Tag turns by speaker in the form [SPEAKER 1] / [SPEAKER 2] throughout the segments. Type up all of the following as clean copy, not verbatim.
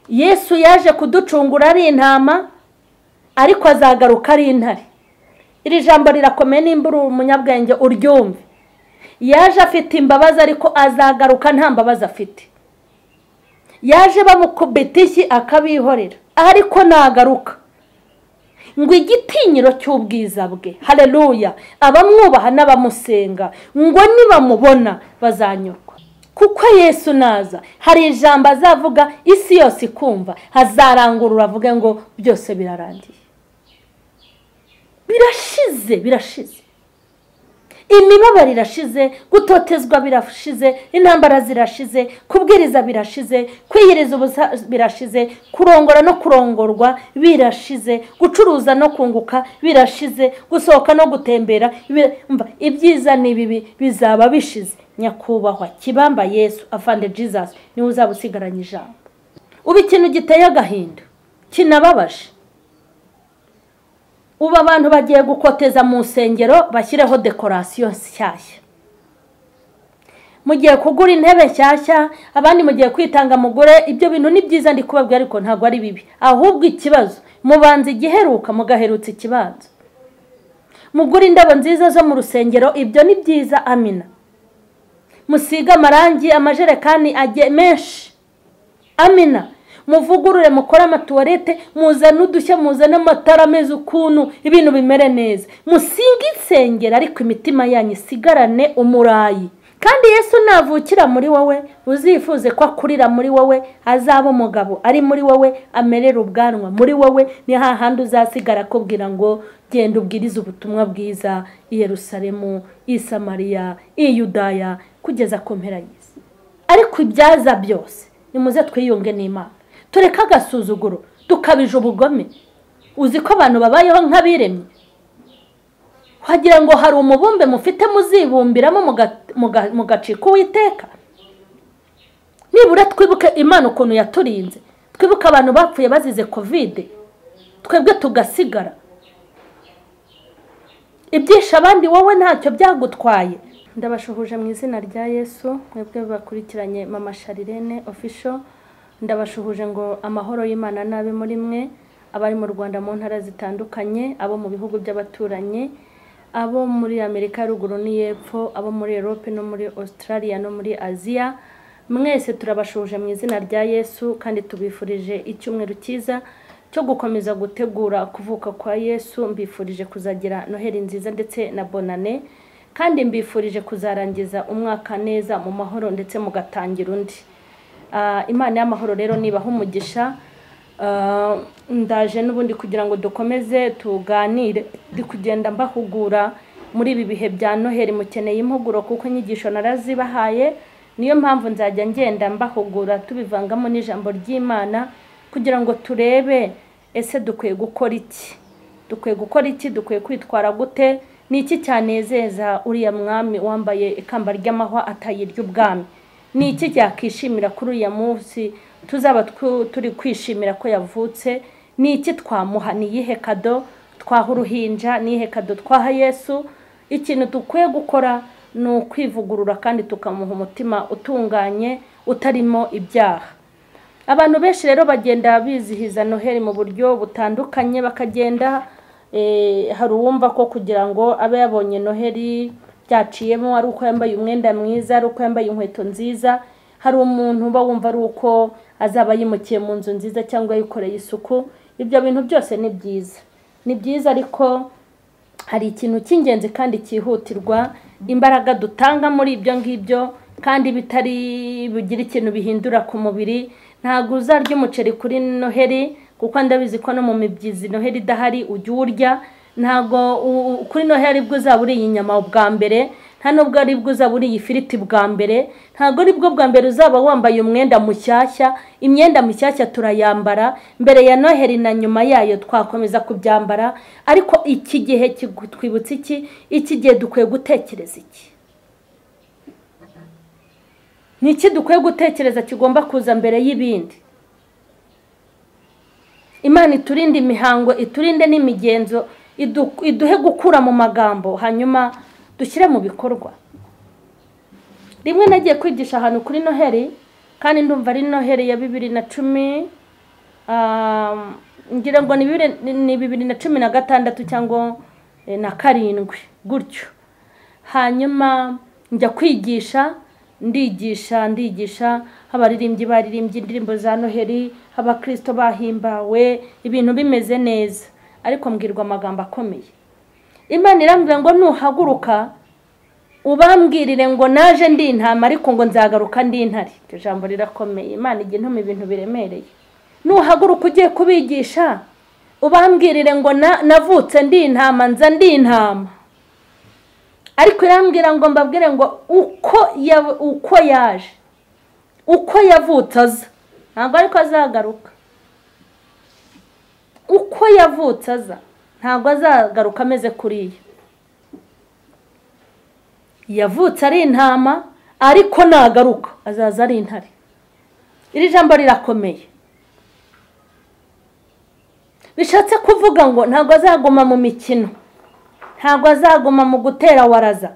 [SPEAKER 1] Yesu yaje kuducungura ari intama, ariko azagaruka ari intare. Iri jambo rirakomeye, nimba uri umunyabwenge uryumve. Yaje afite imbabazi, ariko azagaruka nta mbabazi afite. Yaje bamukubita ishyi akabihorera, ariko nagaruka ngo igitinyiro cy'ubwiza bwe, haleluya, abamwubaha n'abamusenga ngo nibamubona bazanyurwa. Kuko Yesu naza hari ijambo azavuga isi yose ikumva, azarangurura avuge ngo byose birarangiye, birashize, birashize, imibabaro irashize, gutotezwa birashize, intambara zirashize, kubwiriza birashize, kwiyiriza ubusa birashize, kurongora no kurongorwa birashize, gucuruza no kunguka birashize, gusohoka no gutembera, ibyiza n'ibibi bizaba bishize. Nyakubahwa kibamba Yesu afande Jesus niwe uzaba usigaranye ijambo. Ubu ikintu giteye agahinda kinababaje, ubu abantu bagiye gukoteza mu nsengero bashyireho dekorasiyo nshyashya, mugiye kugura intebe nshyashya, abandi mugiye kwitanga mugure. Ibyo bintu ni byiza ndi kubabwira, ariko ntabwo ari bibi. Ahubwo ikibazo mubanza igiheruka mugaherutsa ikibanza. Mugura indabo nziza zo mu rusengero, ibyo ni byiza, amina. Musiga amarangi, amajerekani ajye menshi, amina. Muvugurure, mukore amatuwarete, muzane udushya, muzane amatara ameze ukuntu, ibintu bimere neza. Musinge insengero, ariko imitima yanyu isigarane umurayi. Kandi Yesu navukira muri wowe, uzifuze ko akurira muri wowe, azaba umugabo ari muri wowe, amerera ubwanwa muri wowe. Ni hahandi uzasigara akubwira ngo genda ubwirize ubutumwa bwiza i Yerusalemu, i Samariya, i Yudaya, kugeza ku mpera y'isi. Ariko ibyaza byose nimuze twiyunge n'Imana, tureke agasuzuguro, dukabije ubugome. Uzi ko abantu babayeho nk'abiremye, wagira ngo hari umubumbe mufite muzibumbiramo mugacika Uwiteka. Nibura twibuke Imana ukuntu yaturinze, twibuke abantu bapfuye bazize Covid, twebwe tugasigara. Ibyisha abandi wowe ntacyo byagutwaye. Ndabashuhuje mu izina rya Yesu, mwebwe bakurikiranye Mama Charlene Official. Ndabashuhuje ngo amahoro y'Imana nabe muri mwe, abari mu Rwanda mu ntara zitandukanye, abo mu bihugu by'abaturanyi, abo muri Amerika ya ruguru n'iyepfo, abo muri Europe no muri Australia no muri Aziya. Mwese turabashuhuje mu izina rya Yesu, kandi tubifurije icyumweru cyiza cyo gukomeza gutegura kuvuka kwa Yesu. Mbifurije kuzagira Noheli nziza ndetse na Bonane, kandi mbifurije kuzarangiza umwaka neza mu mahoro ndetse mugatangira undi. Imana y'amahoro rero nibaha umugisha. Ndaje n'ubundi kugira ngo dukomeze tuganire, ndi kugenda mbahugura muri ibi bihe bya Noheli. Mukeneye impuguro kuko inyigisho narazibahaye, niyo mpamvu nzajya ngenda mbahugura tubivangamo n'ijambo ry'Imana, kugira ngo turebe ese dukwiye gukora iki, dukwiye gukora iki, dukwiye kwitwara gute, ni iki cyanezeza uriya mwami wambaye ikamba ry'amahwa atayirya ubwami, ni iki cyakishimira kuri uriya munsi tuzaba turi kwishimira ko yavutse, ni iki twamuha, ni iyihe kado twaha uruhinja, ni iyihe kado twaha Yesu. Ikintu dukwiye gukora ni ukwivugurura kandi tukamuha umutima utunganye utarimo ibyaha. Abantu benshi rero bagenda bizihiza Noheli mu buryo butandukanye, bakagenda hari uwumva ko kugira ngo abe yabonye Noheli byaciyemo ari uko yambaye umwenda mwiza, ari uko yambaye inkweto nziza. Hari umuntu uba wumva ari uko azaba yimukiye mu nzu nziza cyangwa yikoreye isuku. Ibyo bintu byose ni byiza, ni byiza, ariko hari ikintu cy'ingenzi kandi cyihutirwa, imbaraga dutanga muri ibyo ngibyo kandi bitari bugira ikintu bihindura ku mubiri. Ntabwo uzarya umuceri kuri Noheli, kuko ndabizi ko no mu mibyizi Noheli idahari ujya urya. Ntabwo kuri Noheli bwo uzaba uriye inyama bwa mbere, nta nubwo ari bwo uzaba uriye ifiriti bwa mbere, ntabwo ari bwo bwa mbere uzaba wambaye umwenda mushyashya. Imyenda mishyashya turayambara mbere ya Noheli na nyuma yayo twakomeza kubyambara, ariko iki gihe twibutse iki? Iki gihe dukwiye gutekereza iki? Ni iki dukwiye gutekereza kigomba kuza mbere y'ibindi? Imana iturinde imihango, iturinde n'imigenzo, iduhe gukura mu magambo, hanyuma dushyire mu bikorwa. Rimwe nagiye kwigisha ahantu kuri Noheli, kandi ndumva ari Noheli ya 2018 ngira ngo ni 2016 cyangwa na 7 gutyo. Hanyuma njya kwigisha, ndigisha abaririmbyi baririmbye indirimbo za Noheli, abakristo bahimbawe, ibintu bimeze neza, ariko mbwirwa amagambo akomeye. Imana irambwira ngo nuhaguruka ubambwirire ngo naje ndi intama ariko ngo nzagaruka ndi intare. Iryo jambo rirakomeye, Imana ijya intuma ibintu biremereye. Nuhaguruka ugiye kubigisha ubambwirire ngo navutse ndi intama, nza ndi intama. Ariko irambwira ngo mbabwire ngo uko yaje, uko yavutse aza, ntabwo ariko azagaruka. Uko yavutse aza ntabwo azagaruka ameze kuriya. Yavutse ari intama ariko nagaruka azaza ari intare. Iri jambo rirakomeye. Bishatse kuvuga ngo ntabwo azaguma mu mikino, ntabwo azaguma mu gutera waraza,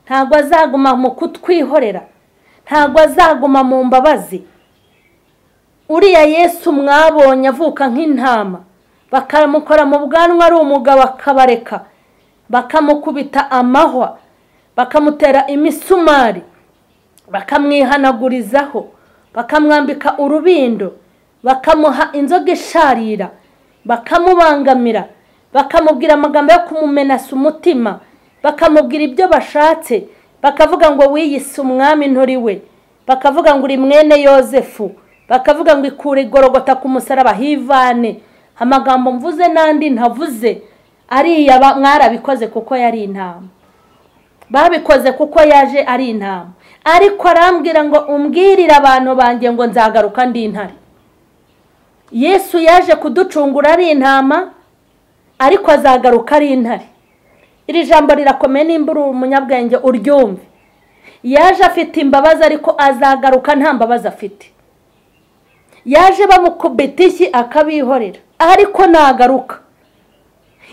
[SPEAKER 1] ntabwo azaguma mu kutwihorera, ntabwo azaguma mu mbabazi. Uriya Yesu mwabonye avuka nk'intama, bakamukora mu bwanwa ari umugabo akabareka, bakamukubita amahwa, bakamutera imisumari, bakamwihanagurizaho, bakamwambika urubindo, bakamuha inzoga isharira, bakamubangamira, bakamubwira amagambo yo kumumenasa umutima, bakamubwira ibyo bashatse, bakavuga ngo wiyise umwami nturi we, bakavuga ngo uri mwene Yozefu, bakavuga ngo ikure igorogota ku musaraba hivane. Amagambo mvuze nandi ntavuze, ariya mwarabikoze kuko yari intama, babikoze kuko yaje ari intama. Ariko arambwira ngo umbwirire abantu banjye ngo nzagaruka ndi intare. Yesu yaje kuducungura ari intama, ariko azagaruka ari intare. Iri jambo rirakomeye, nimba uri umunyabwenge uryumve. Yaje afite imbabazi ariko azagaruka nta mbabazi afite. Yaje bamukubita ishyi akabihorera, ariko nagaruka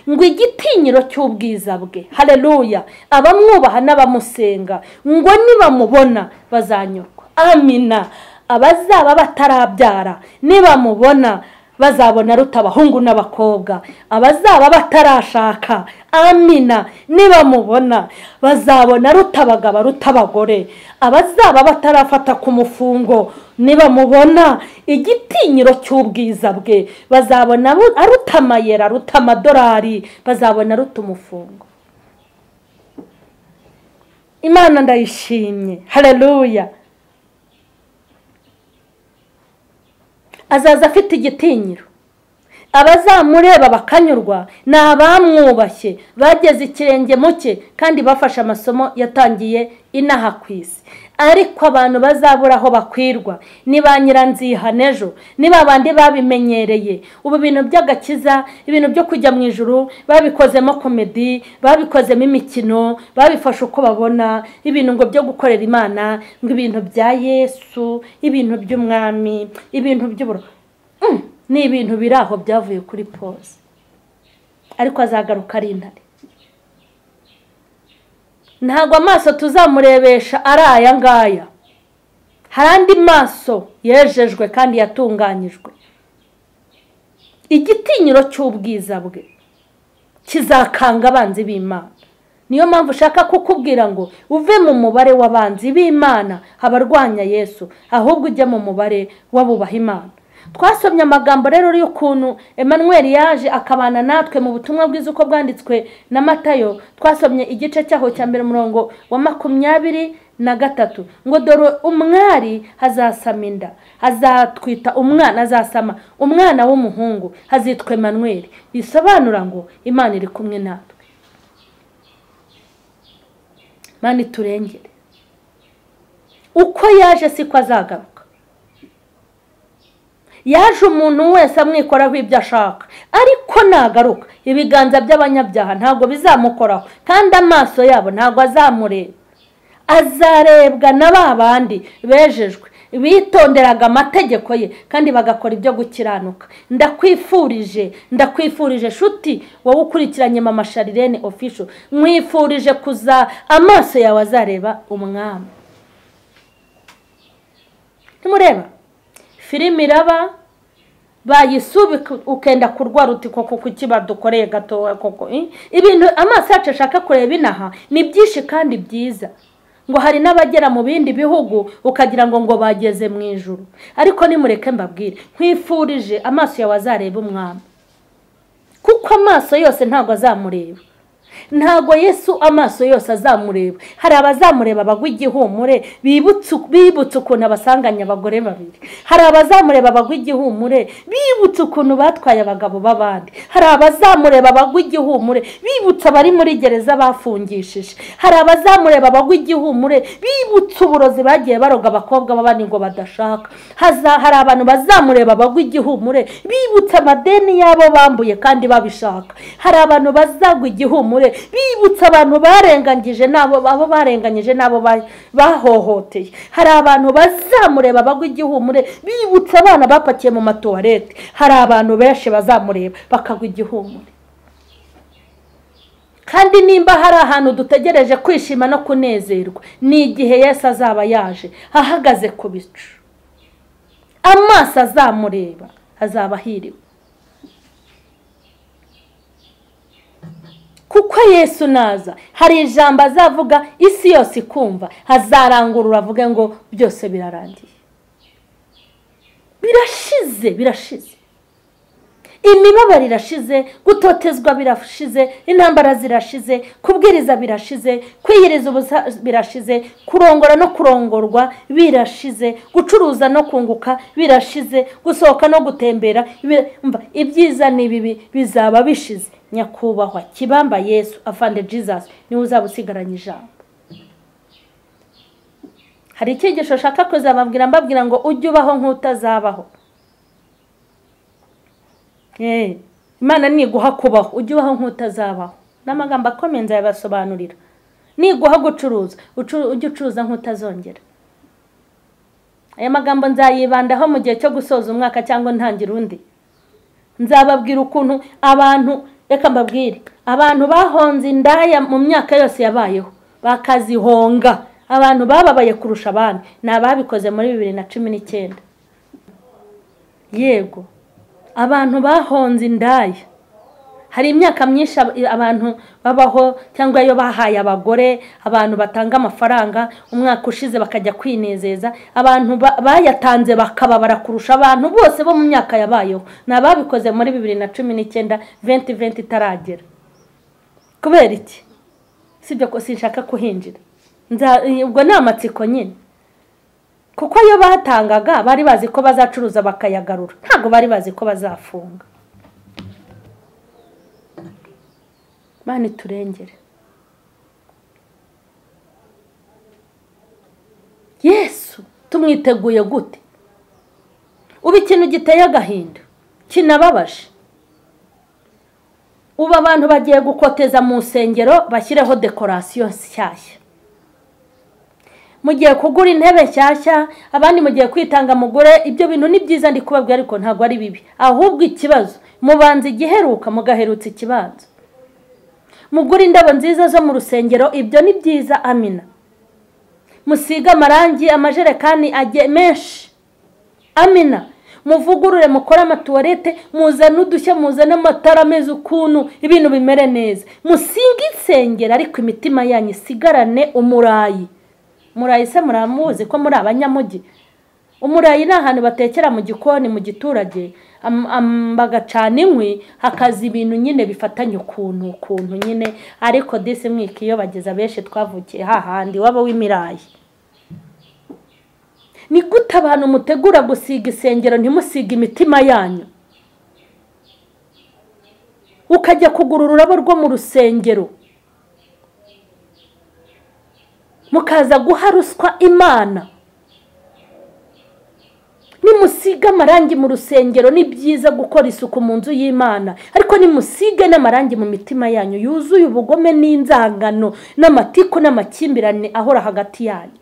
[SPEAKER 1] ngo igitinyiro cy'ubwiza bwe, haleluya, abamwubaha n'abamusenga ngo nibamubona bazanyurwa. Amina. Abazaba batarabyara nibamubona bazabona aruta abahungu n'abakobwa. Abazaba batarashaka, amina, nibamubona bazabona aruta abagabo aruta abagore. Abazaba batarafata ku mufungo nibamubona igitinyiro cy'ubwiza bwe bazabona aruta amayera, aruta amadolari, bazabona aruta umufungo. Imana ndayishimye, haleluya. Azaza afite igitinyiro. Abazamureba bakanyurwa ni abamwubashye, bageze ikirenge mu cye kandi bafashe amasomo yatangiye inaha ku isi. Ariko abantu bazabura aho bakwirwa ni ba nyiranzihane ejo, ni ba bandi babimenyereye. Ubu bintu by'agakiza, ibintu byo kujya mu ijuru babikozemo komedi, babikozemo imikino, babifashe uko babona, ibintu ngo byo gukorera Imana, ngo ibintu bya Yesu, ibintu by'umwami, ibintu by'uburo, ni ibintu biri aho byavuye kuri pose. Ariko azagaruka ari intare. Ntabwo amaso tuzamurebesha ari aya ngaya. Hari andi maso yejejwe kandi yatunganyijwe. Igitinyiro cy'ubwiza bwe kizakanga abanzi b'Imana. Niyo mpamvu ushaka kukubwira ngo uve mu mubare w'abanzi b'Imana, abarwanya Yesu, ahubwo ujye mu mubare w'abubaha Imana. Twasomye amagambo rero y'ukuntu Emmanuel yaje akabana natwe mu butumwa bwiza uko bwanditswe na Matayo. Twasomye igice cyaho cya mbere umurongo wa 23 ngo dore umwari azasama inda, azatwita umwana, azasama umwana w'umuhungu, azitwa Emmanuel, bisobanura ngo Imana iri kumwe natwe. Imana iturengere. Uko yaje siko azagaruka. Yaje umuntu wese amwikoraho ibyo ashaka, ariko nagaruka ibiganza by'abanyabyaha ntabwo bizamukoraho, kandi amaso yabo ntabwo azamureba. Azarebwa na ba bandi bejejwe, bitonderaga amategeko ye kandi bagakora ibyo gukiranuka. Ndakwifurije shuti wowe ukurikiranye Mama Charlene Official, nkwifurije kuza amaso yawe azareba umwami. Ntimureba filimi iraba, Bayisubika ukenda kurwara uti koko kuki badukoreye gato koko. Ibintu amaso yacu ashaka kureba inaha ni byinshi kandi byiza. Ngo hari n'abagera mu bindi bihugu ukagira ngo bageze mu ijuru. Ariko nimureke mbabwire, nkwifurije amaso yawe azareba umwami. Kuko amaso yose ntago azamureba. Ntago Yesu amaso yose azamureba. Hari abazamureba bagwa igihumure bibutse ukuntu abasanganya abagore babiri. Hari abazamureba bagwa igihumure bibutse ukuntu batwaye abagabo b'abandi. Hari abazamureba bagwa igihumure bibutse abari muri gereza bafungishije. Hari abazamureba bagwa igihumure bibutse uburozi bagiye baroga abakobwa b'abandi ngo badashaka. Hari abantu bazamureba bagwa igihumure bibutse amadeni yabo bambuye kandi babishaka. Hari abantu bazagwa igihumure bibutse abantu barenganyije nabo abo barenganyije nabo bahohoteye. Hari abantu bazamureba bagwa igihumure bibutse abana bapakiye mu matoilette. Hari abantu benshi bazamureba bakagwa igihumure. Kandi nimba hari ahantu dutegereje kwishima no kunezerwa, ni igihe Yesu azaba yaje ahagaze ku bicu. Amaso azamureba azaba ahiriwe. Kuko Yesu naza hari ijambo azavuga isi yose ikumva, azarangurura avuge ngo byose birarangiye. Birashize, birashize. Imibabaro irashize, gutotezwa birashize, intambara zirashize, kubwiriza birashize, kwiyiriza ubusa birashize, kurongora no kurongorwa birashize, gucuruza no kunguka birashize, gusohoka no gutembera, ibyiza n'ibibi bizaba bishize. Nyakubahwa kibamba Yesu afande Jesus niwe uzaba usigaranye ijambo. Hari icyigisho shaka kuzababwira mbabwira ngo ujye ubaho nk'utazabaho. Imana niguha kubaho ujye ubaho nk'utazabaho. N'amagambo akomeye nzayabasobanurira. Niguha gucuruza ujye ucuruza nk'utazongera. Aya magambo nzayibandaho mu gihe cyo gusoza umwaka cyangwa ntangira undi. Nzababwira ukuntu abantu, reka mbabwire, abantu bahonze indaya mu myaka yose yabayeho bakazihonga. Abantu bababaye kurusha abandi ni ababikoze muri 2019. Yego, abantu bahonze indaya. Hari imyaka myinshi abantu babaho cyangwa iyo bahaye abagore, abantu batanga amafaranga umwaka ushize bakajya kwinezeza, abantu bayatanze bakababara kurusha abantu bose bo mu myaka yabayeho ni ababikoze muri 2019 2020 itaragera. Kubera iki? Sibyo ko sinshaka kuhinjira. Ubwo ni amatsiko nyine. Kuko iyo batangaga bari bazi ko bazacuruza bakayagarura, ntabwo bari bazi ko bazafunga. Mani turengere. Yesu tumwiteguye gute? Ubu ikintu giteye agahinda kinababaje. Ubu abantu bagiye gukoteza mu nsengero bashyireho dekorasiyo nshyashya. Mugiye kugura intebe nshyashya, abandi mugiye kwitanga mugure. Ibyo bintu ni byiza ndi kubabwira, ariko ntabwo ari bibi. Ahubwo ikibazo mubanza igiheruka mugaherutsa ikibanza. Mugura indabo nziza zo mu rusengero, ibyo ni byiza, amina. Musiga amarangi, amajerekani ajye menshi, amina. Muvugurure, mukore amatuwarete, muzane udushya, muzane amatara ameze ukuntu, ibintu bimere neza. Musinge insengero ariko imitima yanyu isigarane umurayi. Umurayi se muramuzi ko muri abanyamugi? Umurayi ni ahantu batekera mu gikoni mu giturage, bagacana inkwi, hakaza ibintu nyine bifatanye ukuntu nyine. Ariko disi mwiki iyo bageza benshi twavukiye hahandi waba w'imirayi. Ni gute abantu mutegura gusiga isengero ntimusiga imitima yanyu? Ukajya kugura ururabo rwo mu rusengero, mukaza guha ruswa Imana. Nimusiga amarangi mu rusengero ni byiza gukora isuku mu nzu y'Imana, ariko nimusige n'amarangi mu mitima yanyu yuzuye ubugome n'inzangano n'amatiku n'amakimbirane ahora hagati yanyu.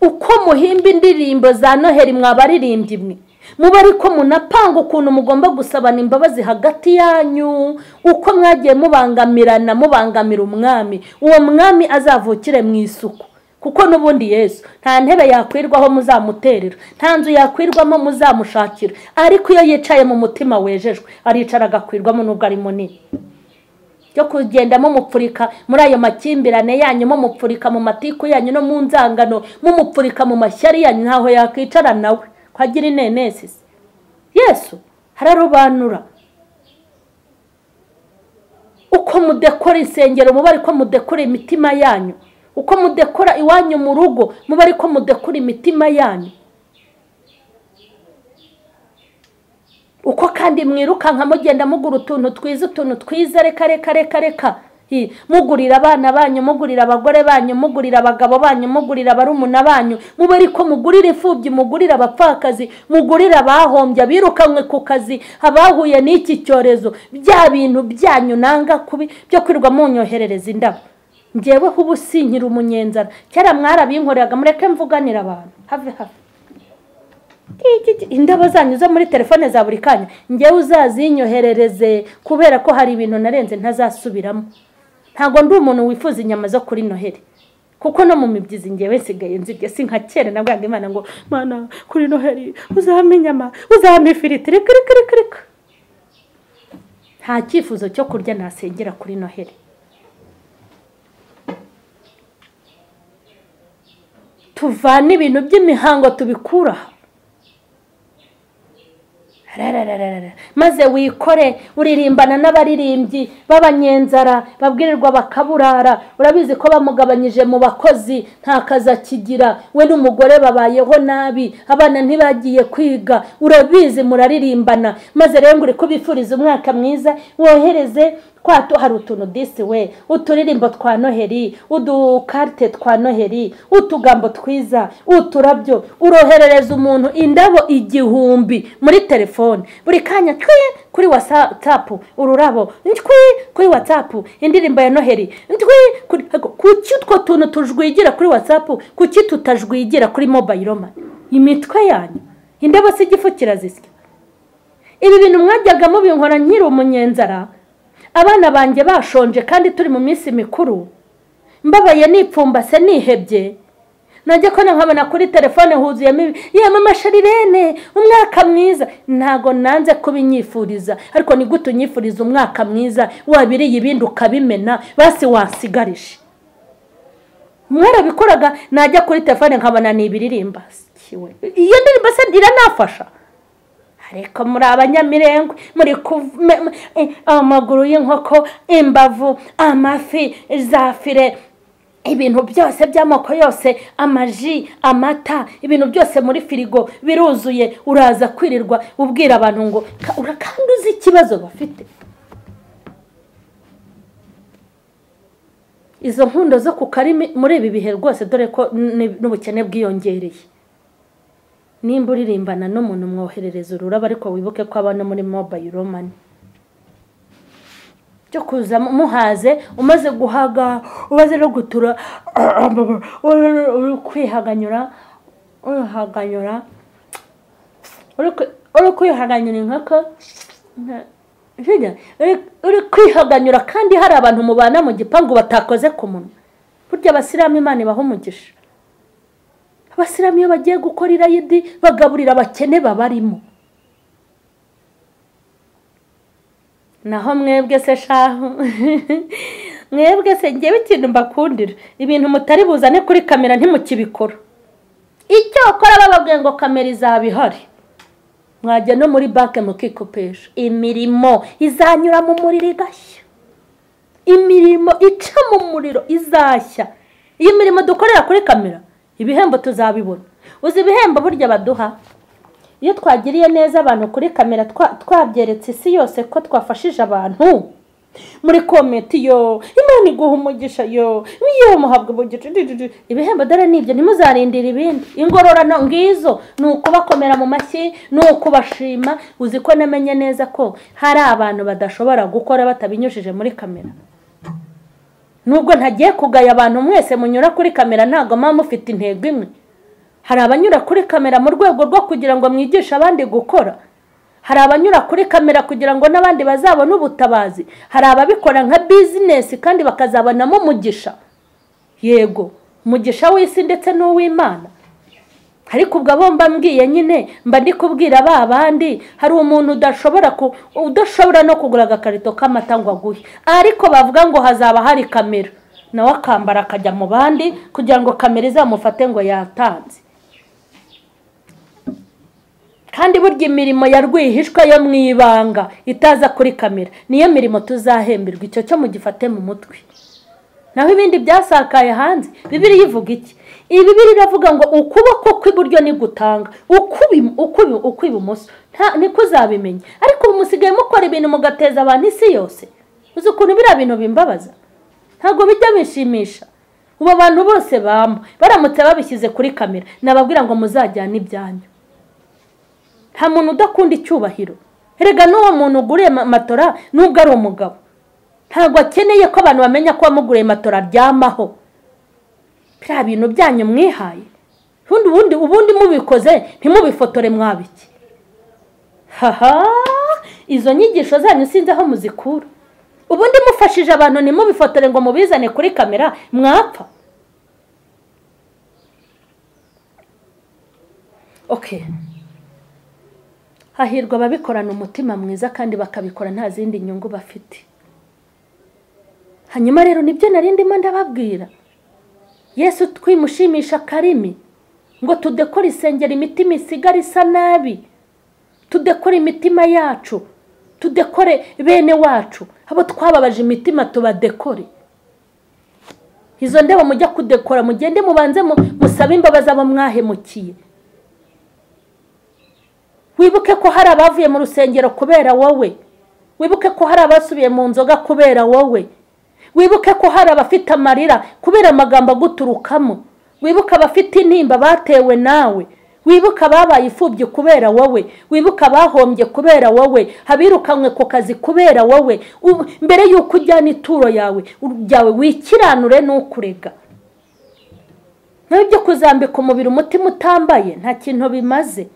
[SPEAKER 1] Uko muhimba indirimbo za Noheri mwabaririmbyi mwe, Muba ariko munapanga ukuntu mugomba gusabana imbabazi hagati yanyu, uko mwagiye mubangamirana, mubangamira umwami. Uwo mwami azavukire mu isuku, kuko n'ubundi Yesu nta ntebe yakwirwaho muzamuterera, nta nzu yakwirwamo muzamushakira, ariko iyo yicaye mu mutima wejejwe aricara agakwirwamo nubwo ari munini. Cyo kugenda mumupfurika muri ayo makimbirane yanyu, mumupfurika mu matiku yanyu no mu nzangano, mumupfurika mu mashyari yanyu, ntaho yakwicara nawe kwagira inenesi. Yesu hararobanura. Uko mudekora insengero muba ariko mudekora imitima yanyu, uko mudekora iwanyu mu rugo muba ariko mudekora imitima yanyu, uko kandi mwirukanka mugenda mugura utuntu twiza, utuntu twiza, reka reka reka reka, mugurira abana banyu, mugurira abagore banyu, mugurira abagabo banyu, mugurira barumuna banyu, muba ariko mugurira imfubyi, mugurira abapfakazi, mugurira abahombye, abirukanwe ku kazi, abahuye n'iki cyorezo. Bya bintu byanyu nanga kubi byo kwirwa munyoherereza indabo. Njyewe ubu sinkira umunyenzara, kera mwarabinkoreraga, mureke mvuganira abantu have have. Indabo zanyu zo muri telefone za buri kanya njyewe uzazinyoherereze, kubera ko hari ibintu narenze ntazasubiramo. Ntago ndi umuntu wifuza inyama zo kuri Noheli, kuko no mu mibyizi njyewe nsigaye nzirya, si nka kera nabwaga Imana ngo Mana kuri Noheli uzampa inyama, uzampa ifiriti, reka reka reka reka. Nta cyifuzo cyo kurya nasengera kuri Noheli. Tuvana ibintu by'imihango tubikura, maze wikore uririmbana n'abaririmbyi b'abanyenzara babwirirwa bakaburara. Urabizi ko bamugabanyije mu bakozi, nta kazi akigira, we n'umugore babayeho nabi, abana ntibagiye kwiga, urabizi muraririmbana. Maze rero ngo uri kubifuriza umwaka mwiza, wohereze kwato hari utuntu disi we, uturirimbo twa Noheli, udukarte twa Noheli, utugambo twiza, uturabyo. Uroherereza umuntu indabo 1000 muri telefone buri kanya, twi kuri WhatsApp ururabo, twi kuri WhatsApp indirimbo ya Noheli, twi kuri. Kuki utwo tuntu tujwigira kuri WhatsApp, kuki tutajwigira kuri mobile money? Imitwe yanyu indabo si igifu kirazisya. Ibi bintu mwajyaga mubinkora nkiri umunyenzara, abana banjye bashonje kandi turi mu minsi mikuru, mbabaye nipfumbase nihebye, najya ko nkabona kuri telefone huzuyemo ye mama Sharirene umwaka mwiza. Ntago nanze kubinyifuriza, ariko ni gute unyifuriza umwaka mwiza wabiriye ibindi ukabimena, basi wansigarishe. Mwarabikoraga, najya kuri telefone nkabona ni ibiririmba kiwe, iyo ndirimbo se iranafasha. Ariko muri abanyamirengwe, muri amaguru y'inkoko, imbavu, amafi, za fire, ibintu byose by'amoko yose, amaji, amata, ibintu byose muri firigo biruzuye. Uraza kwirirwa ubwira abantu ngo urakandi uzi ikibazo bafite. Izo nkundo zo ku karimi muri ibi bihe rwose, dore ko n'ubukene bwiyongereye. Nimba uririmbana n'umuntu mwoherereza ururabo, ariko wibuke ko abana muri mobile money cyo kuza muhaze, umaze guhaga, umaze no gutura, uri kwihaganyura, urihaganyura, uri kwihaganyura inkoko, uri kwihaganyura, kandi hari abantu mubana mu gipangu batakoze ku munwa. Burya abasilamu Imana ibaha umugisha. Abasilamu iyo bagiye gukora irayidi bagaburira abakene babarimo. Naho mwebwe se shahu mwebwe se ngewe ikintu mbakundira, ibintu mutari buzane kuri kamera ntimukibikora. Icyo ukora bababwiye ngo kamera izaba ihari, mwajya no muri banke mukikopesha. Imirimo izanyura mu muriro igashya, imirimo ica mu muriro izashya. Iyi mirimo dukorera kuri kamera, ibihembo tuzabibona. Uzi ibihembo burya baduha iyo twagiriye neza abantu kuri kamera, twabyeretse isi yose ko twafashije abantu. Muri komenti yo Imana iguha umugisha, yo iyo muhabwa umugisha. Ibihembo dore nibyo, ntimuzarindira ibindi. Ingororano ngizo ni ukubakomera mu mashyi, ni ukubashima. Uzi ko namenye neza ko hari abantu badashobora gukora batabinyujije muri kamera. Nubwo ntagiye kugaya abantu mwese munyura kuri kamera, ntago mama mufite intego imwe. Hari abanyura kuri kamera mu rwego rwo kugira ngo mwigishe abandi gukora. Hari abanyura kuri kamera kugira ngo n'abandi bazabone ubutabazi. Hari ababikora nka bizinesi kandi bakazabonamo umugisha. Yego, umugisha w'isi ndetse n'uw'Imana. Ariko ubwo abo mbambwiye nyine mba ndi kubwira ba bandi, hari umuntu udashobora no kugura agakarito k'amata ngo aguhe, ariko bavuga ngo hazaba hari kamera, nawe akambara akajya mu bandi kugira ngo kamera izamufate ngo yatanze. Kandi burya imirimo ya rwihishwa yo mu ibanga itaza kuri kamera niyo mirimo tuzahemberwa. Icyo cyo mugifate mu mutwe. Naho ibindi byasakaye hanze, Bibiliya ivuga iki? Bibiliya iravuga ngo ukuboko kw'iburyo ni gutanga, ukw'ibumoso niko uzabimenya. Ariko ubu musigaye mukora ibintu mugateza abantu isi yose. Uzi ukuntu biriya bintu bimbabaza? Ntabwo bijya bishimisha. Ubu abantu bose bamba baramutse babishyize kuri kamera, nababwira ngo muzajyane ibyanyu. Nta muntu udakunda icyubahiro. Erega n'uwo muntu uguriye matora nubwo ari umugabo, ntabwo akeneye ko abantu bamenya ko wamuguriye matora aryamaho. Biriya bintu byanyu mwihaye, ubundi mubikoze ntimubifotore mwabiki. Haha, izo nyigisho zanyu sinzi aho muzikura. Ubundi mufashije abantu ntimubifotore ngo mubizane kuri kamera, mwapfa. Okay. Hahirwa ababikorana umutima mwiza kandi bakabikora nta zindi nyungu bafite. Hanyuma rero nibyo nari ndimo ndababwira. Yesu twimushimisha karimi ngo tudekore isengero imitima isigara isa nabi, tudekore imitima yacu, tudekore bene wacu, abo twababaje imitima tubadekore. Izo ndebo mujya kudekora, mugende mubanze musabe imbabazi abo mwahemukiye. Wibuke ko hari abavuye mu rusengero kubera wowe. Wibuke ko hari abasubiye mu nzoga kubera wowe. Wibuke ko hari abafite amarira kubera amagambo aguturukamo. Wibuke abafite intimba batewe nawe. Wibuke ababaye imfubyi kubera wowe. Wibuke abahombye kubera wowe, abirukanywe ku kazi kubera wowe. Mbere y'uko ujyana ituro yawe ryawe wikiranure n'ukurega. N'ibyo kuzambika umubiri umutima utambaye nta kintu bimaze.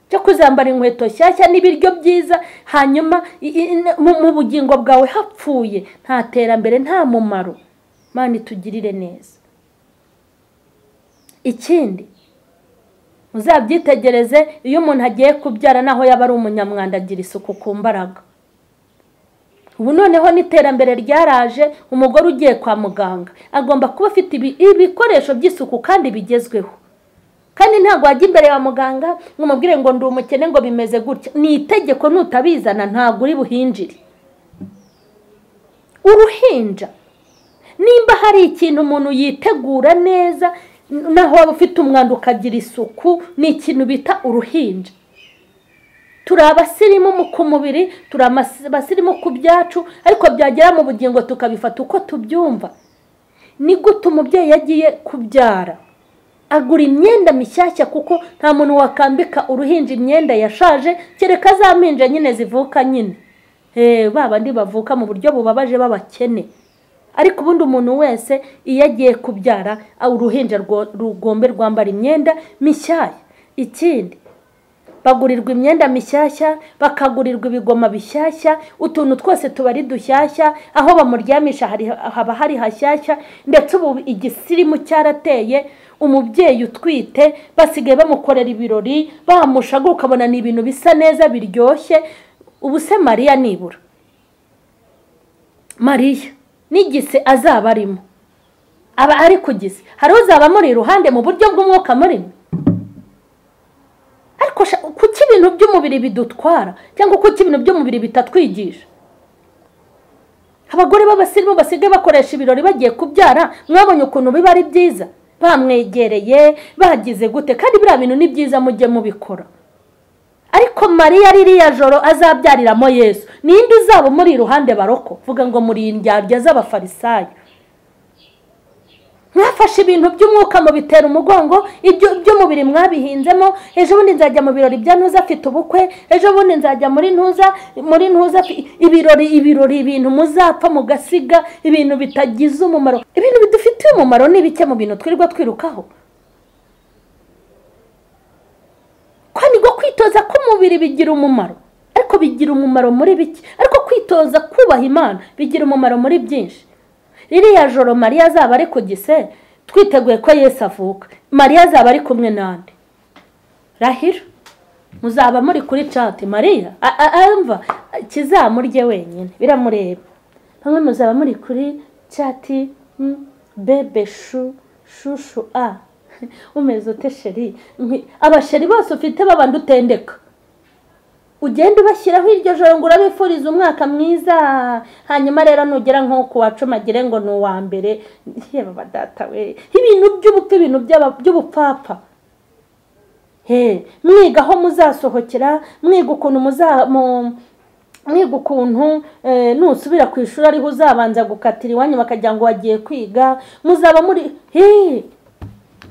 [SPEAKER 1] Cyo kuzambara inkweto nshyashya n'ibiryo byiza, hanyuma mu bugingo bwawe hapfuye, nta terambere, nta mumaro. Mana itugirire neza. Ikindi muzabyitegereze, iyo umuntu agiye kubyara naho yaba ari umunyamwanda agira isuku ku mbaraga. Ubu noneho n'iterambere ryaraje, umugore ugiye kwa muganga agomba kuba afite ibikoresho by'isuku kandi bigezweho. Kandi ntabwo wajya imbere ya muganga ngo umubwire ngo ndi umukene ngo bimeze gutya. Ni itegeko, nutabizana ntabwo uri buhinjire. Uruhinja, nimba hari ikintu umuntu yitegura neza, naho waba ufite umwanda ukagira isuku, ni ikintu bita uruhinja. Turi abasirimu ku mubiri, turi abasirimu ku byacu, ariko byagera mu bugingo tukabifata uko tubyumva. Ni gute umubyeyi yagiye kubyara agura imyenda mishyashya, kuko nta muntu wakambika uruhinja imyenda yashaje, kereka za mpinja nyine zivuka nyine, babandi bavuka mu buryo bubabaje b'abakene. Ariko ubundi umuntu wese iyo agiye kubyara uruhinja rugombe rwambara imyenda mishyashya. Ikindi, bagurirwa imyenda mishyashya, bakagurirwa ibigoma bishyashya, utuntu twose tuba ari dushyashya, aho bamuryamisha haba hari hashyashya. Ndetse ubu igisirimu cyarateye, umubyeyi utwite basigaye bamukorera ibirori, bamushaga ukabona ni ibintu bisa neza biryoshye. Ubu se Mariya nibura, Mariya n'igise azaba arimo, aba ari ku gise, hari uzaba muri iruhande mu buryo bw'umwuka murimo. Ariko kuki ibintu by'umubiri bidutwara, cyangwa kuki ibintu by'umubiri bitatwigisha? Abagore b'abasirimu basigaye bakoresha ibirori bagiye kubyara, mwabonye ukuntu biba ari byiza, bamwegereye bagize gute, kandi biriya bintu ni byiza mujye mubikora. Ariko Mariya ririya joro azabyariramo Yesu, ninde uzaba muri iruhande baroko? Vuga ngo muri indyarya z'abafarisayo. Mwafashe ibintu by'umwuka mubitera umugongo, ibyo by'umubiri mwabihinzemo. Ejo bundi nzajya mu birori bya ntuza afite ubukwe, ejo bundi nzajya muri ntuza ibirori, ibirori, ibintu muzapfa mugasiga, ibintu bitagize umumaro. Ibintu bidufitiye umumaro ni bike mu bintu twirirwa twirukaho. Kwitoza k'umubiri bigira umumaro, ariko bigira umumaro muri bike. Ariko kwitoza kubaha Imana bigira umumaro muri byinshi. Ririya joro Mariya azaba ari ku gise, twiteguye ko Yesu avuka, Mariya azaba ari kumwe nande? Rahira muzaba muri kuri chat. Mariya amva kizamurye wenyine biramureba. Bamwe muzaba muri kuri chat, bebe shu shushu a umeze ute sheri? Abasheri bose ufite babandi utendeka, ugenda ubashyiraho iryo joro ngo urabifuriza umwaka mwiza. Hanyuma rero nugera nko ku wa 10 agire ngo ni uwa mbere. Yeba badata we, ibintu by'ubupfu, ibintu by'ubupfapfa. Mwiga aho muzasohokera, mwiga ukuntu mwiga ukuntu nusubira ku ishuri ariho uzabanza gukatira iwanyu bakajya ngo wagiye kwiga. Muzaba muri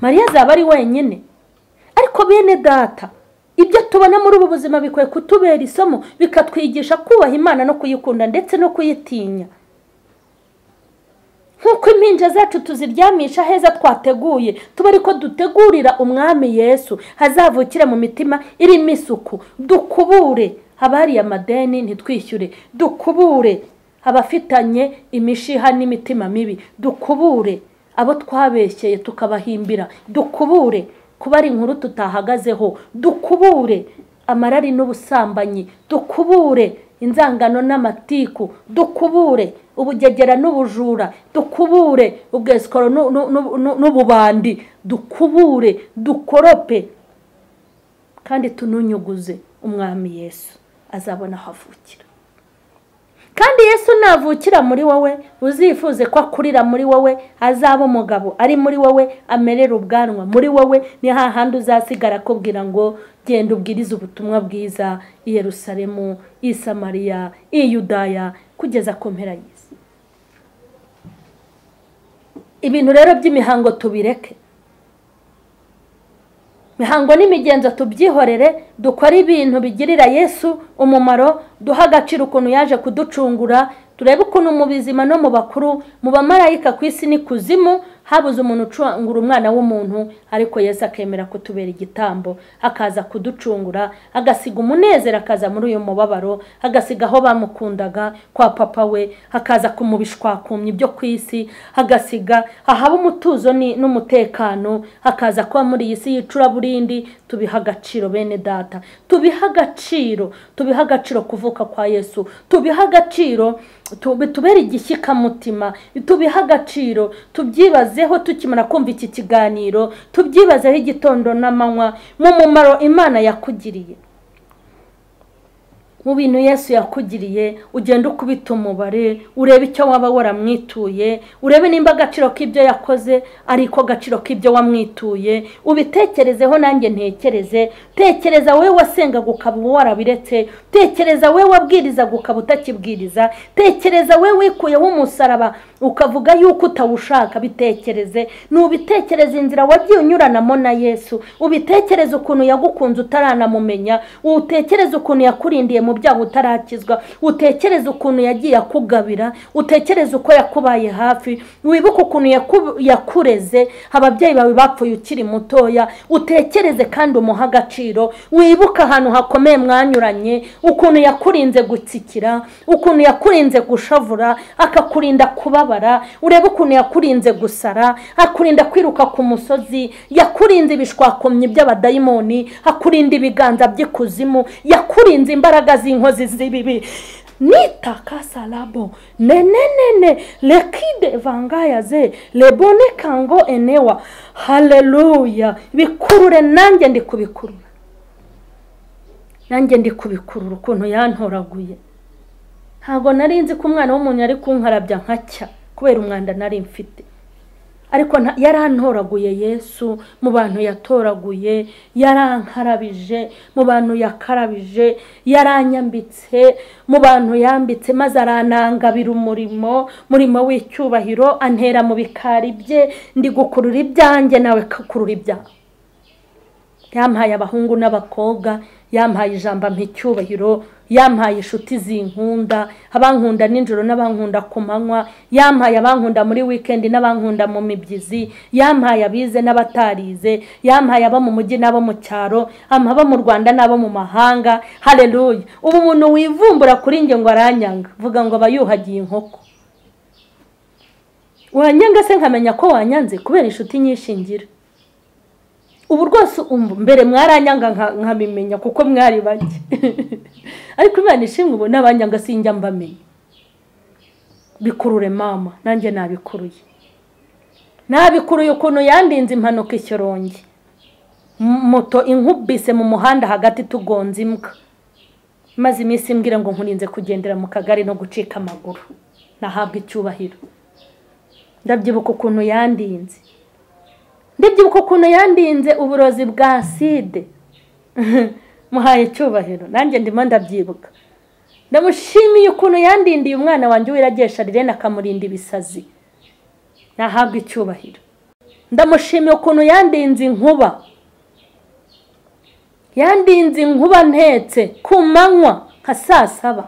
[SPEAKER 1] Mariya azaba ari wenyine. Ariko bene data, ibyo tubona muri ubu buzima bikwiye kutubera isomo, bikatwigisha kubaha Imana no kuyikunda ndetse no kuyitinya. Nk'uko impinja zacu tuziryamisha heza twateguye, tuba ariko dutegurira umwami Yesu hazavukira mu mitima irimo isuku. Dukubure abariye amadeni ntitwishyure, dukubure abafitanye imishiha n'imitima mibi, dukubure abo twabeshyeye tukabahimbira, dukubure kuba ari inkuru tutahagazeho, dukubure amarari n'ubusambanyi, dukubure inzangano n'amatiku, dukubure ubugegera n'ubujura, dukubure ubwesikoro n'ububandi, dukubure, dukorope kandi tununyuguze umwami Yesu azabona aho avukira. Kandi Yesu navukira muri wowe, uzifuze ko akurira muri wowe, azaba umugabo ari muri wowe, amerera ubwanwa muri wowe. Ni hahandi uzasigara akubwira ngo genda ubwirize ubutumwa bwiza i Yerusalemu, i Samariya, i Yudaya, kugeza ku mpera y'isi. Ibintu rero by'imihango tubireke, mihango n'imigenzo tubyihorere, dukore ibintu bigirira Yesu umumaro, duha agaciro ukuntu yaje kuducungura, turebe ukuntu mu bizima no mu bakuru, mu bamarayika ku isi n'ikuzimu habuze umuntu ucungura umwana w'umuntu, ariko Yesu akemera kutubera igitambo, akaza kuducungura, agasiga umunezero, akaza muri uyu mubabaro, agasiga aho bamukundaga kwa papa we, akaza kumubishwakumya ibyo ku isi, agasiga ahaba umutuzo n'umutekano, akaza kuba muri iyi si y'icuraburindi. Tubiha agaciro bene data, tubiha agaciro, tubiha agaciro kuvuka kwa Yesu, tubiha agaciro, tubere igishyikamutima, tubiha agaciro, tubyibazeho tukimara kumva iki kiganiro, tubyibazeho igitondo n'amanywa mu mumaro Imana yakugiriye, mu bintu Yesu yakugiriye. Ugenda ukubita umubare, urebe icyo waba waramwituye, urebe nimba agaciro k'ibyo yakoze ariko agaciro k'ibyo wamwituye. Ubitekerezeho nanjye ntekereze. Tekereza wowe wasengaga ukaba warabiretse, tekereza wowe wabwirizaga ukaba utakibwiriza, tekereza wowe wikuyeho umusaraba ukavuga yuko utawushaka. Bitekereze, nubitekereze inzira wagiye unyuranamo na Yesu, ubitekereze ukuntu yagukunze utaranamumenya, utekereze ukuntu yakurindiye mu byago utarakizwa, utekereze ukuntu yagiye akugabira, utekereze uko yakubaye hafi, wibuke ukuntu yakureze, ababyeyi bawe bapfuye ukiri mutoya, utekereze kandi umuha agaciro, wibuke ahantu hakomeye mwanyuranye, ukuntu yakurinze gutsikira, ukuntu yakurinze gushavura, akakurinda kubabara, urebe ukuntu yakurinze gusara, akurinda kwiruka ku musozi, yakurinze ibishwakomyi by'abadayimoni, akurinda ibiganza by'ikuzimu, yakurinze imbaraga z'inkozi z'ibibi. Nitakasalabo nenenene lekide vangaya ze lebone kango enewa. Haleluya. Bikurure nanjye ndi kubikurura, nanjye ndi kubikurura ukuntu yantoraguye. Ntabwo nari nzi ko umwana w'umuntu yari kunkarabya nkacya kubera umwanda nari mfite, ariko yarantoraguye Yesu mu bantu yatoraguye, yarankarabije mu bantu yakarabije, yaranyambitse mu bantu yambitse, maze aranangabira umurimo w'icyubahiro, antera mu bikari bye. Ndi gukurura ibyanjye nawe kakurura ibyawe. Yampaye abahungu n'abakobwa, Yampaye ijambo ampa icyubahiro, yampaye inshuti zinkunda, abankunda nijoro n'abankunda ku manywa, yampaye abankunda muri weekend n'abankunda mu mibyizi, yampaye abize n'abatarize, yampaye abo mu mujyi n'abo mu cyaro, abo mu Rwanda n'abo mu mahanga. Haleluya. Ubu umuntu wivumbura kuri nge ngo aranyanga, vuga ngo abayuhagiye inkoko. Wanyanga se nkamenya ko wanyanze kubera inshuti nyinshi ngira. Ubu rwose mbere mwaranyanga nkabimenya kuko mwari bake. Ariko Imana ishimwe ubu n'abanyanga sinjya mbamenya. Bikurure mama, nanjye nabikuruye. Nabikuruye ukuntu yandinze impanuka ishyorongi. Moto inkubise mu muhanda hagati tugonze imbwa. Maze iminsi imbwira ngo nkurinze kugendera mu kagari no gucika amaguru. Nahabwa icyubahiro. Ndabyibuka ukuntu yandinze. Ndabyibuka ukuntu yandinze uburozi bwa acide. Muhaye icyubahiro, nanjye ndimo ndabyibuka. Ndamushimiye ukuntu yandindiye umwana wanjye wiragesha Rirene akamurinda ibisazi. Nahabwa icyubahiro. Ndamushimiye ukuntu yandinze inkuba. Yandinze inkuba ntetse ku manywa nka saa saba.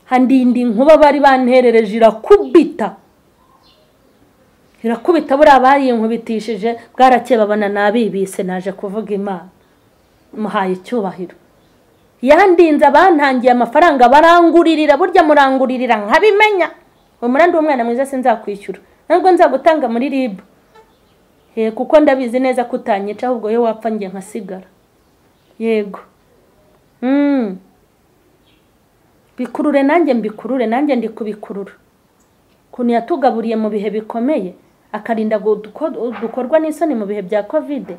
[SPEAKER 1] Handinda inkuba bari banterereje irakubita. Irakubita buriya bayinkubitishije bwarakeye babona nabibise naje kuvuga Imana. Muhaye icyubahiro. Yandinze abantangiye amafaranga baranguririra, burya muranguririra nkabimenya. Umurandi w'umwana mwiza sinzakwishyura, ntabwo nzagutanga muri RIB. Kuko ndabizi neza ko utanyica, ahubwo yo wapfa nge nkasigara. Yego. Bikurure nanjye mbikurure, nanjye ndi kubikurura. Ukuntu yatugaburiye mu bihe bikomeye, akarinda dukorwa n'isoni mu bihe bya Covid.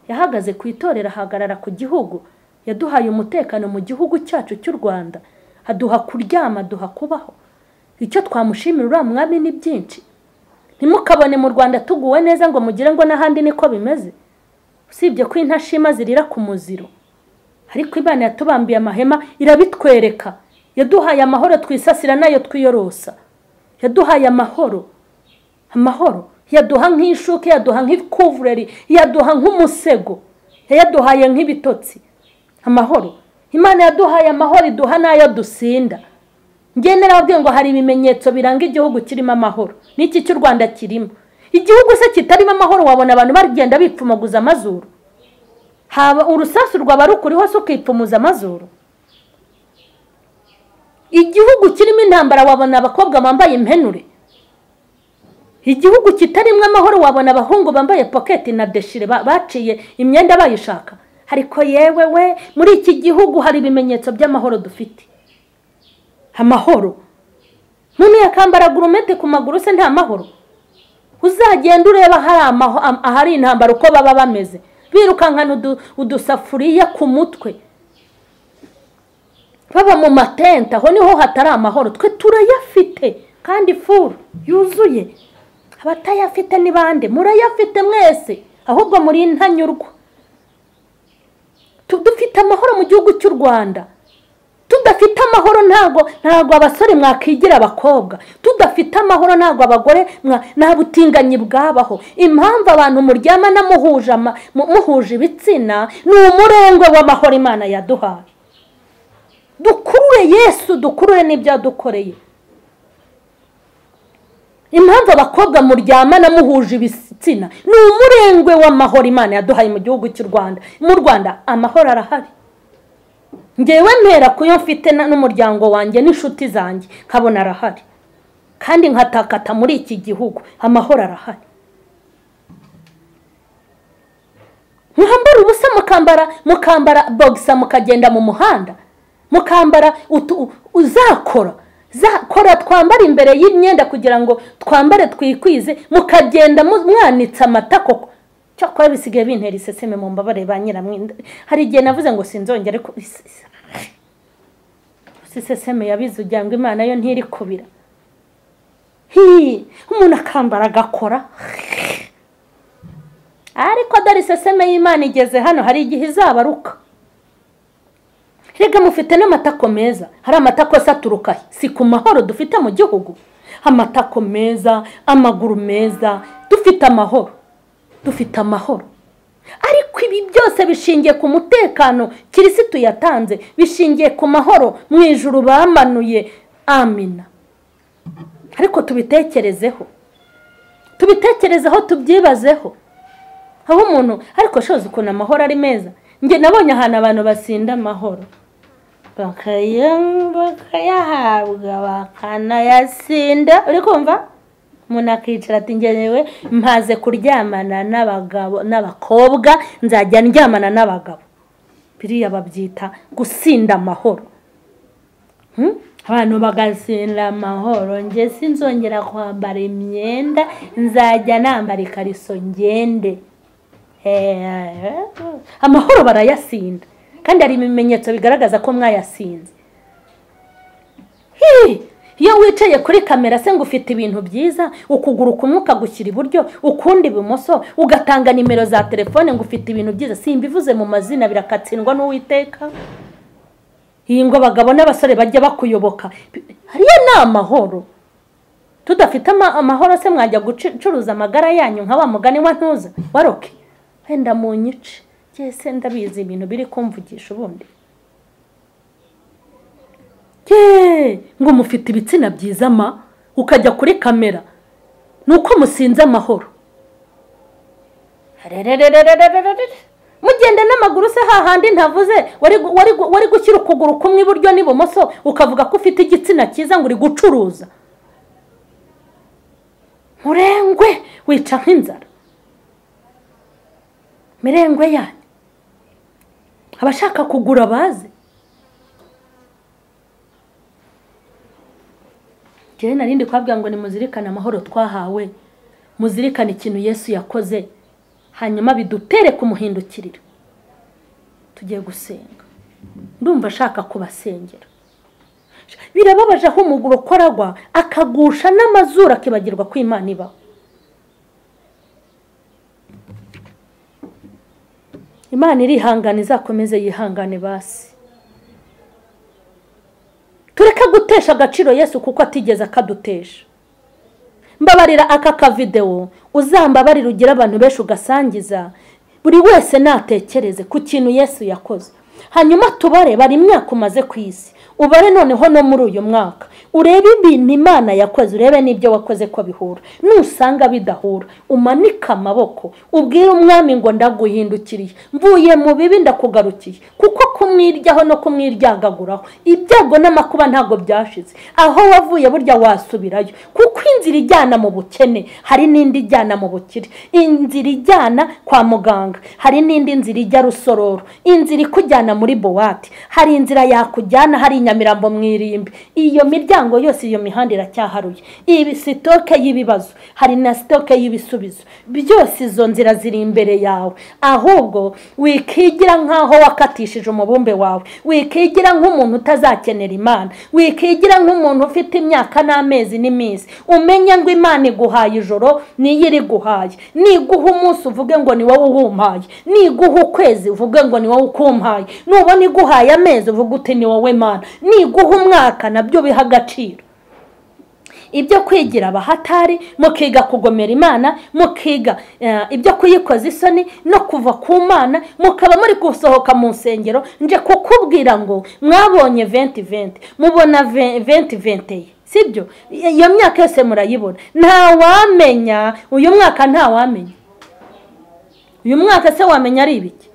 [SPEAKER 1] Yahagaze ku itorero, ahagarara ku gihugu, yaduhaye umutekano mu gihugu cyacu cy'u Rwanda, aduha kuryama, aduha kubaho. Icyo twamushimira uriya mwami ni byinshi. Ntimukabone mu Rwanda tuguwe neza ngo mugire ngo n'ahandi niko bimeze. Usibye ko intashima zirira ku muziro, ariko Imana yatubambiye amahema irabitwereka. Yaduhaye amahoro twisasira nayo twiyorosa. Yaduhaye amahoro. Amahoro yaduha nk'ishuke, yaduha nk'ikuvureri, yaduha nk'umusego, yaduhaye nk'ibitotsi. Amahoro. Imana yaduhaye amahoro, iduha nayo dusinda. Nge narababwiye ngo hari ibimenyetso biranga igihugu kirimo amahoro. N'iki cy'u Rwanda kirimo. Igihugu se kitarimo amahoro wabona abantu bagenda bipfumaguza amazuru. Haba urusasu rwaba rukuri hose ukipfumuza amazuru. Igihugu kirimo intambara wabona abakobwa bambaye impenure. Igihugu kitarimo amahoro wabona abahungu bambaye pocket na deshire baciye imyenda bayishaka. Ariko yewe we, muri iki gihugu hari ibimenyetso by'amahoro dufite. Amahoro. Umuntu yakambara gurumete ku maguru se nta mahoro. Uzagenda ureba hari ahari intambara uko baba bameze. Birukankana udusafuriya ku mutwe. Baba mu matente, aho niho hatari amahoro. Twe turayafite kandi furu yuzuye. Abatayafite ni bande? Murayafite mwese, ahubwo muri intanyurwa. Dufite amahoro mu gihugu cy'u Rwanda. Tudafite amahoro ntago abasore mwakigira abakobwa. Tudafite amahoro ntago abagore nta butinganyi bwabaho. Impamvu abantu muryama na muhuje ibitsina ni umurengwe w'amahoro Imana yaduhaye. Dukurure Yesu, dukurure n'ibyo yadukoreye. Impamvu abakobwa muryama na muhuje ibitsina ni umurengwe w'amahoro Imana yaduhaye mu gihugu cy'u Rwanda. Mu Rwanda amahoro arahari. Ngewe mpera kuyo mfite n'umuryango wanjye n'inshuti zanjye nkabona arahari. Kandi nkatakata muri iki gihugu amahoro arahari. Mwambara ubusa mukambara boxer mukagenda mu muhanda. Mukambara uzakora zakora twambara imbere y'imyenda kugira ngo twambare twikwize, mukagenda mwanitse amatako. Cyakora bisigaye bintera iseseme mu mbabare ba nyiramwinda. Hari igihe navuze ngo sinzongere ko iseseme yabize ugira ngo Imana yo ntiri kubira. Umuntu akambara agakora. Ariko dore iseseme y'Imana igeze hano, hari igihe izabaruka. Rega mufite n'amatako meza. Hari amatako saturuka si ku mahoro dufite mu gihugu. Amatako meza, amaguru meza, dufite amahoro. Dufite amahoro. Ariko Ariko ibi byose bishingiye ku mutekano Kirisitu yatanze, bishingiye ku mahoro mu ijuru bamanuye. Amina. Ariko tubitekerezeho, tubitekerezeho, tubyibazeho. Aho umuntu ariko shoza ukuntu amahoro ari meza. Njye nabonye ahantu abantu basinda amahoro bakayahabwa bakanayasinda. Uri kumva umuntu akicara ati ngewe mpaze kuryamana n'abagabo n'abakobwa, nzajya ndyamana n'abagabo. Biriya babyita gusinda amahoro. Abantu bagasinda amahoro. Njye sinzongera kwambara imyenda, nzajya nambara ikariso ngende. Amahoro barayasinda, kandi hari ibimenyetso bigaragaza ko mwayasinze. Iyo wicaye kuri kamera se ngo ufite ibintu byiza, ukuguru kumwe ukagushyira iburyo ukundi ibumoso, ugatanga nimero za telefone ngo ufite ibintu byiza. Simbivuze mu mazina, birakatsindwa n'Uwiteka. Iyi ngo abagabo n'abasore bajya bakuyoboka, hariya ni amahoro. Tudafite amahoro se mwajya gucuruza amagara yanyu nka wa mugani wa ntuza waroke wenda mu nyice. Cyese ndabizi ibintu biri kumvugisha ubundi. Ngo mufite ibitsina byiza ma ukajya kuri kamera nuko musinze amahoro. Mugenda n'amaguru se hahandi ntavuze, wari gushyira ukuguru kumwe iburyo n'ibumoso ukavuga ko ufite igitsina cyiza ngo uri gucuruza. Murengwe wica nk'inzara. Mirengwe yanyu abashaka kugura baze. Njyewe narindi kwabwira ngo nimuzirikane amahoro twahawe, muzirikane ikintu Yesu yakoze, hanyuma bidutere kumuhindukirira. Tugiye gusenga, ndumva ashaka kubasengera. Birababaje aho umuguru ukoragwa akagusha n'amazuru akibagirwa ko Imana ibaho. Imana irihangana, izakomeze yihangane basi. Tureke gutesha agaciro Yesu kuko atigeze akadutesha. Mbabarira aka kavideo, uzambabarira ugira abantu benshi ugasangiza, buri wese natekereze ku kintu Yesu yakoze. Hanyuma tubare bari imyaka umaze ku isi, ubare noneho no muri uyu mwaka, urebe ibintu Imana yakoze, urebe n'ibyo wakoze ko bihura. Nusanga bidahura, umanike amaboko ubwire umwami ngo ndaguhindukiriye, mvuye mu bibi ndakugarukiye. Kuko kumwiryaho no kumwiryagaguraho ibyago n'amakuba ntago byashize. Aho wavuye burya wasubirayo, kuko inzira ijyana mu bukene hari n'indi ijyana mu bukire, inzira ijyana kwa muganga hari n'indi nzira ijya Rusororo, inzira ikujyana muri Bowati hari inzira yakujyana hari Nyamirambo mwirimbi. Iyo miryango yose, iyo mihanda iracyaharuye. Ibi sitoke y'ibibazo hari na sitoke y'ibisubizo, byose izo nzira ziri imbere yawe. Ahubwo wikigira nkaho wakatishije umubumbe wawe, wikigira nk'umuntu utazakenera Imana, wikigira nk'umuntu ufite imyaka n'amezi n'iminsi. Umenye ngo Imana iguhaye ijoro niyo iri guhaye, niguha umunsi uvuge ngo ni wowe uwumpaye, niguha ukwezi uvuge ngo ni wowe ukumpaye, nubona iguhaye amezi uvuge uti ni wowe Mana, niguha umwaka nabyo biha agaciro. Ibyo kwigira abahatari, mukiga kugomera Imana, mukiga ibyo kuyikoza isoni no kuva ku Mana, mukaba muri gusohoka mu nsengero. Nje kukubwira ngo mwabonye 2020, mubona 2021, sibyo? Iyo myaka yose murayibona. Nta wamenya uyu mwaka, nta wamenya uyu mwaka se wamenya ari ibiki.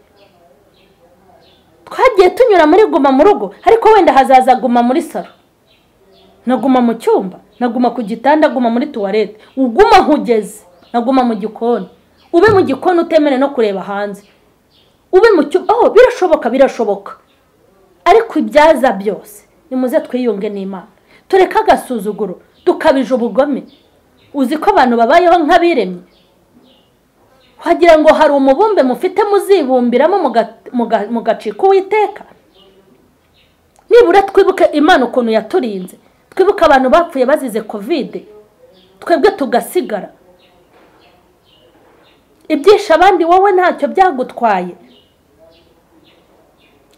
[SPEAKER 1] Twagiye tunyura muri guma mu rugo, ariko wenda hazaza guma muri saro, naguma mu cyumba, naguma ku gitanda, guma muri tuwarete, uguma hugeze, naguma mu gikoni. Ube mu gikoni utemere no kureba hanze, ube mu cyumba. Oh, birashoboka, birashoboka. Ariko ibyaza byose nimuze twiyunge n'Imana, tureke agasuzuguro, dukabije ubugome. Uzi ko abantu babayeho nk'abiremye, wagira ngo hari umubumbe mufite muzibumbiramo mugacika Uwiteka. Nibura twibuke Imana ukuntu yaturinze, twibuke abantu bapfuye bazize Covid, twebwe tugasigara. Ibyisha abandi wowe ntacyo byagutwaye.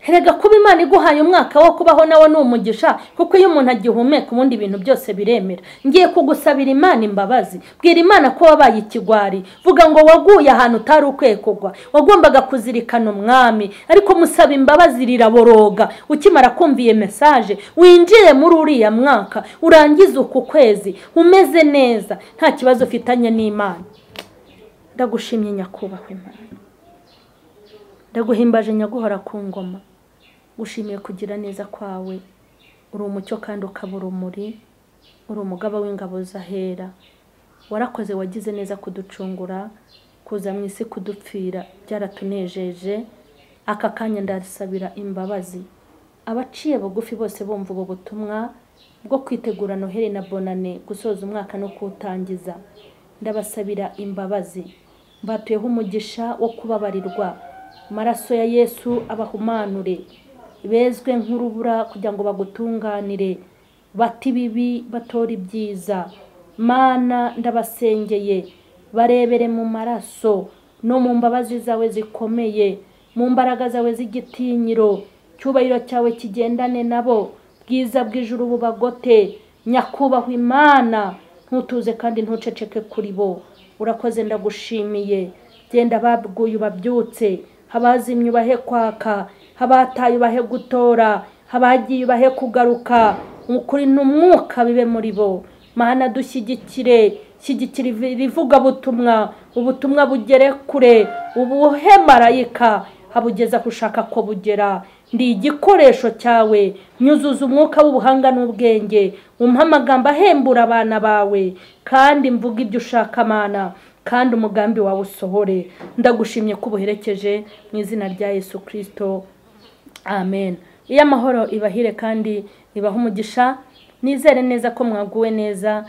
[SPEAKER 1] Erega kuba Imana iguhaye umwaka wo kubaho nawo ni umugisha, kuko iyo umuntu agihumeka ubundi ibintu byose biremera. Ngiye kugusabira Imana imbabazi. Bwira Imana ko wabaye ikigwari, vuga ngo waguye ahantu utari ukwiye kugwa, wagombaga kuzirikana umwami, ariko musaba imbabazi riraboroga. Ukimara kumva iyi message, winjire muri uriya mwaka, urangize uku kwezi umeze neza, nta kibazo ufitanye n'Imana. Ndagushimye nyakubahwa Imana, ndaguhimbaje nyaguhora ku ngoma, gushimiye kugira neza kwawe. Uri umucyo kandi ukaba urumuri, uri umugaba w'ingabo z'ahera. Warakoze, wagize neza kuducungura, kuza mu isi kudupfira, byaratunejeje. Aka kanya ndasabira imbabazi abaciye bugufi bose bumva ubu butumwa bwo kwitegura Noheli na Bonane, gusoza umwaka no kuwutangiza. Ndabasabira imbabazi, mbatuyeho umugisha wo kubabarirwa. Amaraso ya Yesu abahumanure, bezwe nk'urubura kugira ngo bagutunganire, bati ibibi batora ibyiza. Mana ndabasengeye, barebere mu maraso no mu mbabazi zawe zikomeye, mu mbaraga zawe z'igitinyiro. Cyubahiro cyawe kigendane nabo, bwiza bw'ijuru bubagote. Nyakubahwa Imana, ntutuze kandi ntuceceke kuri bo. Urakoze, ndagushimiye. Genda babguye ubabyutse, abazimye ubahe kwaka, abataye ubahe gutora, abagiye ubahe kugaruka. Ukuri n'umwuka bibe muri bo. Mana dushyigikire, shyigikira irivugabutumwa, ubutumwa bugere kure, ubuhe marayika abugeza kushaka ko bugera. Ndi igikoresho cyawe, nyuzuza umwuka w'ubuhanga n'ubwenge, umpa amagambo ahembura abana bawe, kandi mvuga ibyo ushaka Mana, kandi umugambi wawe usohore. Ndagushimye ko ubuherekeje mu izina rya Yesu Kristo, amen. Iyo amahoro ibahire kandi ibahe umugisha. Nizere neza ko mwaguwe neza.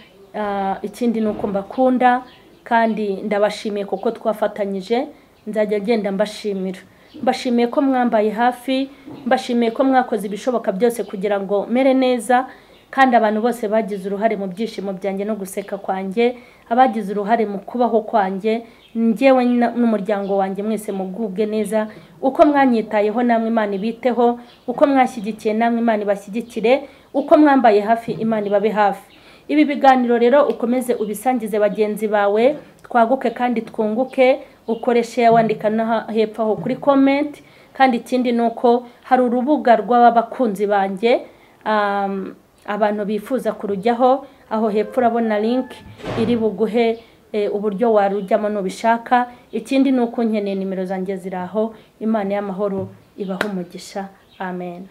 [SPEAKER 1] Ikindi nuko mbakunda kandi ndabashimiye kuko twafatanyije. Nzajya ngenda mbashimira, mbashimiye ko mwambaye hafi, mbashimiye ko mwakoze ibishoboka byose kugira ngo mere neza, kandi abantu bose bagize uruhare mu byishimo byanjye no guseka kwanjye, abagize uruhare mu kubaho kwanjye, njyewe n'umuryango wanjye, mwese mugubwe neza. Uko mwanyitayeho namwe Imana ibiteho, uko mwashyigikiye namwe Imana ibashyigikire, uko mwambaye hafi Imana ibabe hafi. Ibi biganiro rero ukomeze ubisangize bagenzi bawe, twaguke kandi twunguke. Ukoreshe wandika no hepfo aho kuri comment. Kandi ikindi nuko hari urubuga rw'abakunzi banjye, abantu bifuza kurujyaho, aho hepfo urabona link iri buguhe uburyo warujyamo nubishaka. Ikindi nuko nkeneye nimero zanjye ziraho. Imana y'amahoro ibahe umugisha, amen.